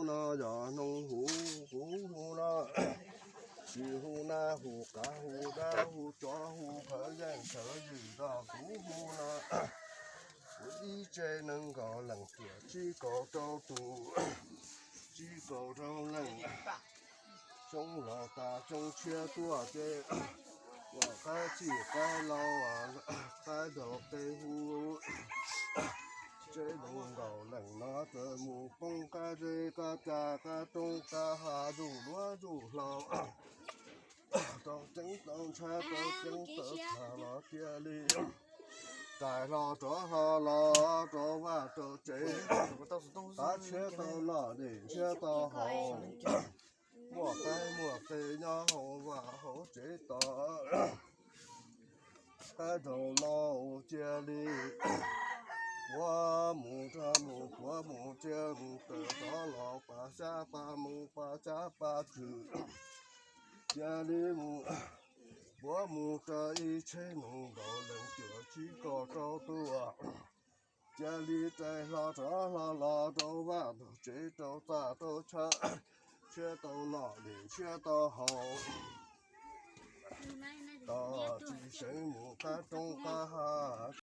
No yog noo huv kuv hu no, tsis hu nab hu qav hu dab hu tsov hu khawv yeej khawv ywm rau kuv hu no. Kuv ib tsev nees nkaum leej tuaj tsib kaum rau tus, tsib kaum rau leej. Xyoo laus tas xyoo tshiab tuaj ces ua qaib txij qaib laus, qaib ntaus qe hu. Tsev nees nkaum leej no txawm mus poob qab zeb qab tsa qab roob qab hav zuj duav zuj hlauv, tau ceeb tau ntshai tau ceeb tau txham los cia li rais hlo rov hlo los rau vaj rau tsev, tav tshiab tau noj dej ntshiab tau haus, muaj qaib muaj qe nyob hauv vaj hauv tsev tos. Qaib ntaus no cia li puav mus rau mus puav mus cia mus tawm rov los pas xyab pas mus pas xyab pas tshwm, cia li mus puav mus rau ib tsev nees nkaum leej tuaj tsib kaum rau tuaj, cia li rais hlo rov hlo los rau vaj rau tsev rau txaj rau chaw, ntshiab tau noj dej ntshiab tau haus, tos tsis seev mus qab roob qab hav.